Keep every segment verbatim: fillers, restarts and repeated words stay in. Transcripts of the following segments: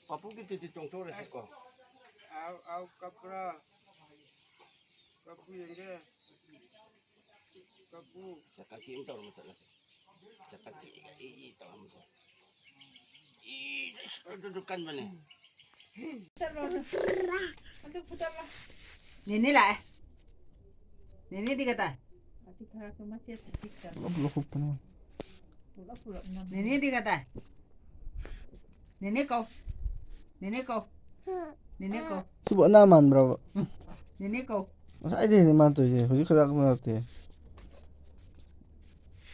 ꯄꯥꯄꯨꯒꯤ ꯇꯤꯇꯤ ꯇꯣꯡꯊꯣꯛꯎꯔꯁꯤꯀꯣ꯫ ꯑꯥꯎ, ꯑꯥꯎ, ꯀꯞꯄ꯭ꯔꯥ? ꯀꯞꯄꯨ ꯌꯦꯡꯒꯦ꯫ ꯀꯞꯄꯨ꯫ ꯆꯀꯥꯇꯤ ꯑꯃ ꯇꯧꯔꯝꯃ ꯆꯠꯂꯁꯤ꯫ ꯆꯀꯥꯇꯤ ꯏ, ꯏ ꯇꯧꯔꯝꯃ ꯆꯠꯂꯁꯤ꯫ ꯏ, ꯑꯗꯨꯁꯨ ꯀꯟꯕꯅꯦ꯫ ꯆꯠꯂꯣ ꯑꯗꯨ꯫ ꯑꯗꯨ ꯐꯨꯗꯠꯂꯣ꯫ ꯅꯦꯅꯦ ꯂꯥꯛꯑꯦ꯫ ꯅꯦꯅꯦꯗꯤ ꯀꯗꯥꯏ? ꯑꯁꯤ ꯈꯔ ꯃꯆꯦꯠꯁꯤ ꯆꯤꯛꯇꯅ꯫ ꯄꯨꯂꯞ ꯂꯧꯈꯠꯄꯅꯦ꯫ ꯄꯨꯂꯞ ꯄꯨꯂꯞ ꯅꯝ꯫ ꯅꯦꯅꯦꯗꯤ ꯀꯗꯥꯏ? ꯅꯦꯅꯦ ꯀꯧ꯫ ꯅꯦꯅꯦ ꯀꯧ꯫ ꯅꯦꯅꯦ ꯀꯧ꯫ ꯁꯤꯕꯨ ꯑꯅꯥ ꯃꯥꯟꯕ꯭ꯔꯕ? ꯅꯦꯅꯦ ꯀꯧ꯫ ꯉꯁꯥꯏꯗꯩꯅꯦ ꯃꯥꯅ ꯇꯧꯔꯤꯁꯦ, ꯍꯧꯖꯤꯛ ꯈꯛꯇ ꯅꯠꯇꯦ꯫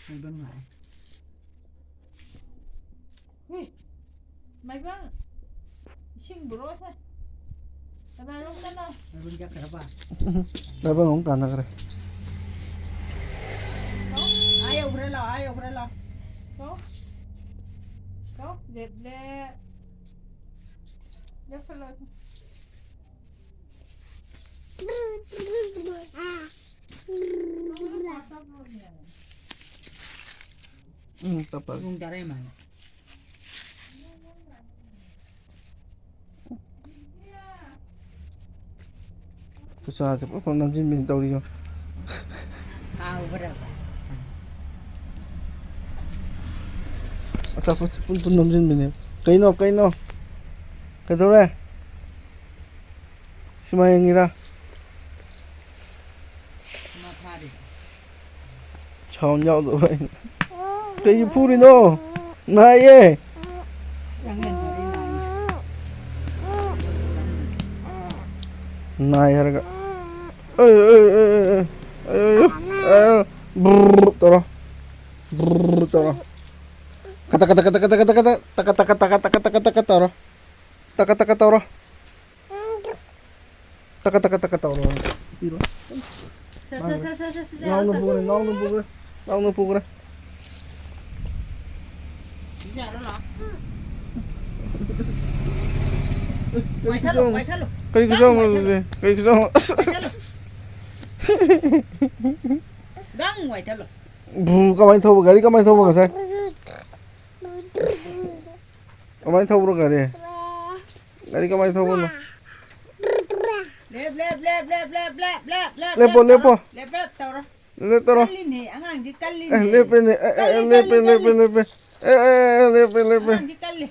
ꯃꯥꯏꯕꯝ ꯂꯥꯛꯑꯦ꯫ ꯍꯨꯏ꯫ ꯃꯥꯏꯕꯝ, ꯏꯁꯤꯡ ꯄꯨꯔꯛꯑꯣꯁꯦ꯫ ꯀꯅꯥꯅꯣꯝꯇꯅ꯫ ꯃꯥꯏꯕꯝ ꯆꯠꯈ꯭ꯔꯕ? ꯃꯥꯏꯕꯝ ꯑꯃꯨꯛ ꯇꯥꯟꯅꯈ꯭ꯔꯦ꯫ ꯀꯣ? ꯑꯥ ꯌꯧꯈ꯭ꯔꯦ ꯂꯥꯎ, ꯑꯥ ꯌꯧꯈ꯭ꯔꯦ ꯂꯥꯎ꯫ ꯀꯣ? ꯀꯣ? ꯂꯦꯞꯂꯦ꯫ ꯂꯦꯞꯈꯠꯂꯣ꯫ ꯎꯝ, ꯇꯞꯄꯒꯦ꯫ ꯄꯨꯡ ꯇꯔꯥ ꯃꯥꯅꯦ꯫ ꯈꯨꯠꯁꯥꯁꯦ ꯄꯨꯡ ꯄꯨꯡ ꯅꯝꯁꯤꯟꯕꯤꯅꯤ ꯇꯧꯔꯤꯁꯦ꯫ ꯍꯥꯎꯕ꯭ꯔꯕ? ꯑꯆꯥꯄꯣꯠꯁꯦ ꯄꯨꯡ ꯄꯨꯡ ꯅꯝꯁꯤꯟꯕꯤꯅꯦ꯫ ꯀꯩꯅꯣ, ꯀꯩꯅꯣ? ꯀꯩꯗꯧꯔꯦ? ꯁꯤꯃꯥ ꯌꯦꯡꯉꯤꯔꯥ? ꯁꯤꯃꯥ ꯊꯥꯔꯤ꯫ ꯁꯥꯎꯟ ꯌꯥꯎꯗꯕ ꯑꯩꯅ꯫ ꯀꯩꯒꯤ ꯐꯨꯔꯤꯅꯣ? ꯅꯥꯏꯌꯦ꯫ ꯑꯁ, ꯑꯉꯥꯡ ꯃꯔꯤ ꯅꯥꯏꯌꯦ꯫ ꯅꯥꯏ ꯍꯥꯏꯔꯒ꯫ ꯑꯦ, ꯑꯦ, ꯑꯦ, ꯑꯦ, ꯑꯦ, ꯑꯦ, ꯑꯦ, ꯕ꯭ꯔꯨꯔ ꯇꯧꯔꯣ꯫ ꯕ꯭ꯔꯨꯔ ꯇꯧꯔꯣ꯫ ꯀꯇ, ꯀꯇ, ꯀꯇ, ꯀꯇ, ꯀꯇ, ꯀꯇ, ꯇꯀ, ꯇꯀ, ꯇꯀ, ꯇꯀ, ꯇꯀ, ꯇꯀ ꯇꯧꯔꯣ꯫ ꯇꯀ, ꯇꯀ ꯇꯧꯔꯣ꯫ ꯇꯀ ꯇꯀ ꯇꯀ ꯇꯧꯔꯣ꯫ ꯄꯤꯔꯣ꯫ ꯁꯦ, ꯁꯦ, ꯁꯦ, ꯁꯦ, ꯁꯦ, ꯁꯦ, ꯅꯥꯎꯅ ꯁꯦ꯫ ꯄꯨꯈ꯭ꯔꯦ, ꯅꯥꯎꯅ ꯄꯨꯈ꯭ꯔꯦ, ꯅꯥꯎꯅ ꯄꯨꯈ꯭ꯔꯦ꯫ ꯁꯤꯁꯦ ꯌꯥꯔꯣ ꯂꯥꯎ꯫ ꯀꯔꯤ ꯋꯥꯏꯊꯠꯂꯣ, ꯈꯨꯆꯣꯡ-, ꯋꯥꯏꯊꯠꯂꯣ꯫ ꯀꯔꯤ ꯅꯪ ꯈꯨꯆꯣꯡ ꯋꯥꯏꯊꯠꯂꯣ꯫ ꯑꯗꯨꯗꯤ? ꯀꯔꯤ ꯈꯨꯆꯣꯡ? ꯋꯥꯏꯊꯠꯂꯣ꯫ ꯅꯪ ꯋꯥꯏꯊꯠꯂꯣ꯫ ꯕꯨ, ꯀꯃꯥꯏꯅ ꯊꯧꯕ? ꯒꯥꯔꯤ ꯀꯃꯥꯏꯅ ꯊꯧꯕ ꯉꯁꯥꯏ? ꯀꯃꯥꯏꯅ ꯊꯧꯕ꯭ꯔꯣ ꯒꯥꯔꯤ? ꯒꯥꯔꯤ ꯀꯃꯥꯏꯅ ꯊꯧꯕꯅꯣ? ꯂꯦꯞ ꯂꯦꯞ ꯂꯦꯞ ꯂꯦꯞ ꯂꯦꯞ ꯂꯦꯞ ꯂꯦꯞ ꯂꯦꯞ ꯂꯦꯞꯄꯣ, ꯂꯦꯞꯄꯣ꯫ ꯂꯦꯞ ꯂꯦꯞ ꯇꯧꯔꯣ꯫ ꯂꯦꯞ ꯇꯧꯔꯣ꯫ ꯀꯜꯂꯤꯅꯦ ꯑꯉꯥꯡꯁꯤ ꯀꯜꯂꯤꯅꯦ꯫ ꯑꯦ, ꯂꯦꯞꯄꯦꯅꯦ꯫ ꯑꯦ, ꯑꯦ, ꯑꯦ, ꯀꯜꯂꯤ, ꯂꯦꯞꯄꯦ, ꯀꯜꯂꯤ, ꯂꯦꯞꯄꯦ, ꯀꯜꯂꯤ꯫ ꯂꯦꯞꯄꯦ꯫ ꯑꯦ, ꯑꯦ, ꯑꯦ, ꯂꯦꯞꯄꯦ, ꯂꯦꯞꯄꯦ꯫ ꯑꯉꯥꯡꯁꯤ ꯀꯜꯂꯤ꯫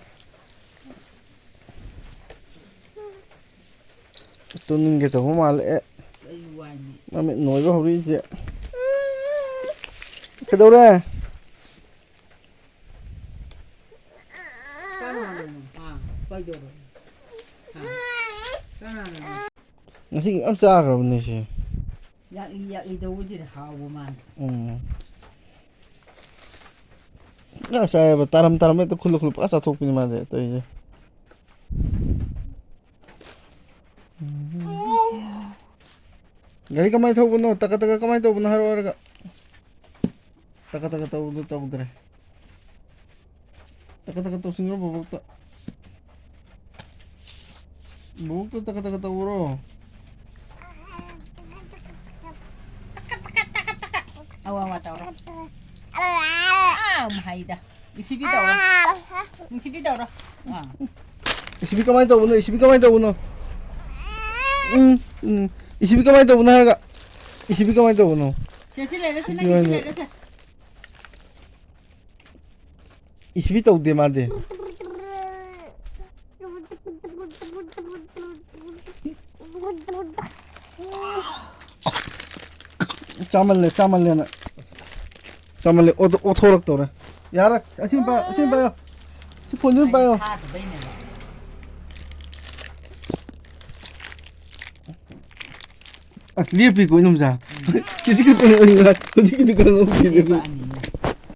ꯇꯨꯝꯅꯤꯡꯒꯦ ꯇꯧꯕ ꯃꯥꯜꯂꯦ꯫ ꯑꯦ, ꯑꯁ, ꯑꯩ ꯋꯥꯏꯅꯦ꯫ ꯃꯃꯤꯠ ꯅꯣꯏꯕ ꯍꯧꯔꯛꯏꯁꯦ꯫ ꯀꯩꯗꯧꯔꯦ? ꯀꯅꯥꯅꯣ? ꯍꯥ? ꯀꯩꯗꯧꯔꯦ? ꯍꯥ? ꯀꯅꯥꯅꯣ? ꯉꯁꯤꯒꯤ ꯌꯥꯝ ꯆꯥꯈ꯭ꯔꯕꯅꯦ ꯁꯤ꯫ ꯌꯥꯛꯂꯤ ꯌꯥꯛꯂꯤ ꯇꯧꯕꯁꯤꯗ ꯍꯥꯎꯕ ꯃꯥꯜꯂꯦ꯫ ꯎꯝ꯫ ꯉꯁꯥꯏꯕ ꯇꯥꯔꯝ ꯇꯥꯔꯝ ꯍꯦꯛꯇ ꯈꯨꯜꯂ ꯈꯨꯜꯂ ꯄꯨꯔꯥ ꯆꯥꯊꯣꯛꯄꯤꯅꯤ ꯃꯥꯗꯤ ꯇꯧꯔꯤꯁꯦ꯫ ꯒꯥꯔꯤ ꯀꯃꯥꯏꯅ ꯊꯧꯕꯅꯣ? ꯇꯀ ꯇꯀ ꯀꯃꯥꯏꯅ ꯇꯧꯕꯅꯣ ꯍꯥꯏꯔꯣ ꯍꯥꯏꯔꯒ꯫ ꯇꯀ ꯇꯀ ꯇꯧꯕꯗꯣ ꯇꯧꯗ꯭ꯔꯦ꯫ ꯇꯀ ꯇꯀ ꯇꯧꯁꯤꯟꯈ꯭ꯔꯣ ꯕꯣꯕꯣꯛꯇ꯫ ꯕꯣꯕꯣꯛꯇ ꯇꯀ ꯇꯀ ꯇꯧꯔꯣ꯫ ꯑꯋꯥ ꯑꯋꯥ ꯇꯧꯔꯣ꯫ ꯑꯥ, ꯃꯍꯩꯗ꯫ ꯏꯁꯤꯕꯤ ꯇꯧꯔꯣ꯫ ꯅꯨꯡꯁꯤꯕꯤ ꯇꯧꯔꯣ꯫ ꯑꯥ꯫ ꯏꯁꯤꯕꯤ ꯀꯃꯥꯏꯅ ꯇꯧꯕꯅꯣ? ꯏꯁꯤꯕꯤ ꯀꯃꯥꯏꯅ ꯇꯧꯕꯅꯣ? ꯎꯝ, ꯎꯝ꯫ ꯏꯁꯤꯕꯤ ꯀꯃꯥꯏꯅ ꯇꯧꯕꯅꯣ ꯍꯥꯏꯔꯒ꯫ ꯏꯁꯤꯕꯤ ꯀꯃꯥꯏꯅ ꯇꯧꯕꯅꯣ? ꯁꯦ, ꯁꯤ ꯂꯩꯔꯦ, ꯁꯤ ꯁꯤ ꯅꯪꯒꯤ, ꯁꯤ ꯑꯣꯏꯅ ꯂꯩꯔꯦ, ꯁꯦ꯫ ꯏꯁꯤꯕꯤ ꯇꯧꯗꯦ ꯃꯥꯗꯤ꯫ ꯆꯥꯃꯜꯂꯦ, ꯆꯥꯃꯜꯂꯦꯅ꯫ ꯆꯥꯃꯜꯂꯦ, ꯑꯣꯊ-, ꯑꯣꯊꯣꯔꯛꯇꯧꯔꯦ꯫ ꯌꯥꯔꯦ, ꯑꯁꯤ ꯑꯃ ꯄꯥꯏꯌꯣ, ꯑꯁꯤ ꯑꯃ ꯄꯥꯏꯌꯣ꯫ ꯁꯤ ꯐꯣꯟꯁꯤ ꯑꯃ ꯄꯥꯏꯌꯣ꯫ ꯊꯥꯗꯕꯩꯅꯦꯕ꯫ ꯑꯁ, ꯂꯦꯞꯄꯤꯀꯣ, ꯏꯅꯝꯆꯥ꯫ ꯍꯧꯖꯤꯛꯀꯤꯗꯨ ꯀꯩꯅꯣ ꯑꯣꯏꯅꯤꯡꯕ, ꯍꯧꯖꯤꯛꯀꯤꯗꯨ ꯀꯩꯅꯣ ꯑꯣꯏꯅꯤꯡꯕ꯫ ꯂꯦꯞꯄꯛꯑꯅꯤ꯫